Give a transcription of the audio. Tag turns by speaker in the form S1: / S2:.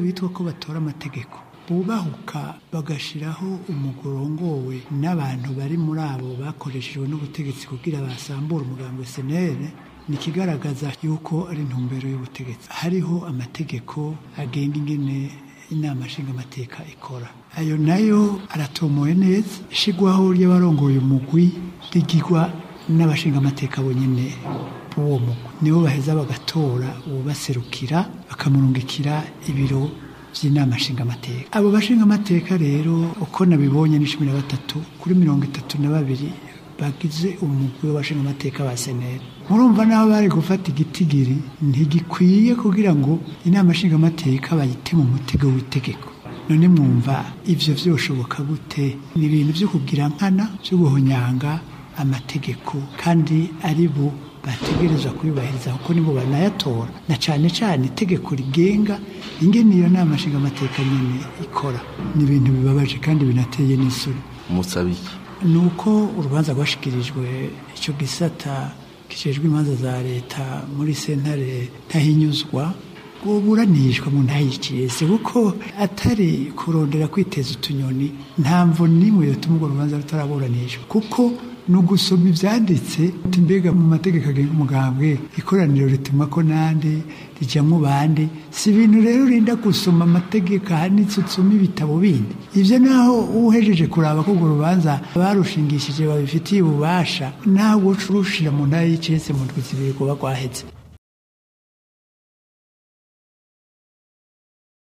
S1: bitwa ko batora amategeko bubahuka bagashiraho umugorongowe n'abantu bari muri abo bakoreshejwe n'ubutegetsi kugira basambure umugambwe SNL, ni ikigaragaza yuko ari intumbero y'ubutegetsi. Hariho amategeko agenga ingene inama nshingamateka ikora, ayo nayo aratomoye neza. Ishigwaho ry'abarongoye umugwi rigirwa n'abashingamateka bonyene b'uwo mugwi, nibo baheza bagatora uwubaserukira bakamurungikira ibiro vy'inama nshingamateka. Abo bashingamateka rero uko nabibonye ni 13 kuri 32 bagize umugwi w'abashingamateka ba SNL. Murumva naho bari gufata igitigiri ntigikwiye kugira ngo inama nshingamateka bayite mu mutego w'itegeko. None mwumva ivyo vyoshoboka gute? Ni ibintu vyo kugira nkana, vyo guhonyanga amategeko, kandi ari bo bategerezwa kuyubahiriza kuko nibo banayatora, na cane cane itegeko rigenga ingene iyo nama nshingamateka nyene ikora. Ni ibintu bibabaje kandi binateye n'isoni.
S2: Musaba iki?
S1: Ni uko urubanza rwashikirijwe ico gisata kijejwe imanza za leta muri sentare ntahinyuzwa rwoburanishwa mu ntayiciyese, kuko atari kurondera kwiteza utunyoni, nta mvo n'imwe yotuma urwo rubanza rutaraburanishwa, kuko ni ugusoma ivyanditse. Mbega mu mategeko agenga umugambwe ikoraniro ritumwa ko nande, rijamwo bande? Si ibintu rero urinda gusoma amategeko ahanitse, usoma ibitabo bindi. Ivyo naho uhejeje kuraba ko urwo rubanza barushingishije babifitiye ububasha, nawe woca urushira mu ntara y'icese mu ndwi zibiri kuba rwaheze.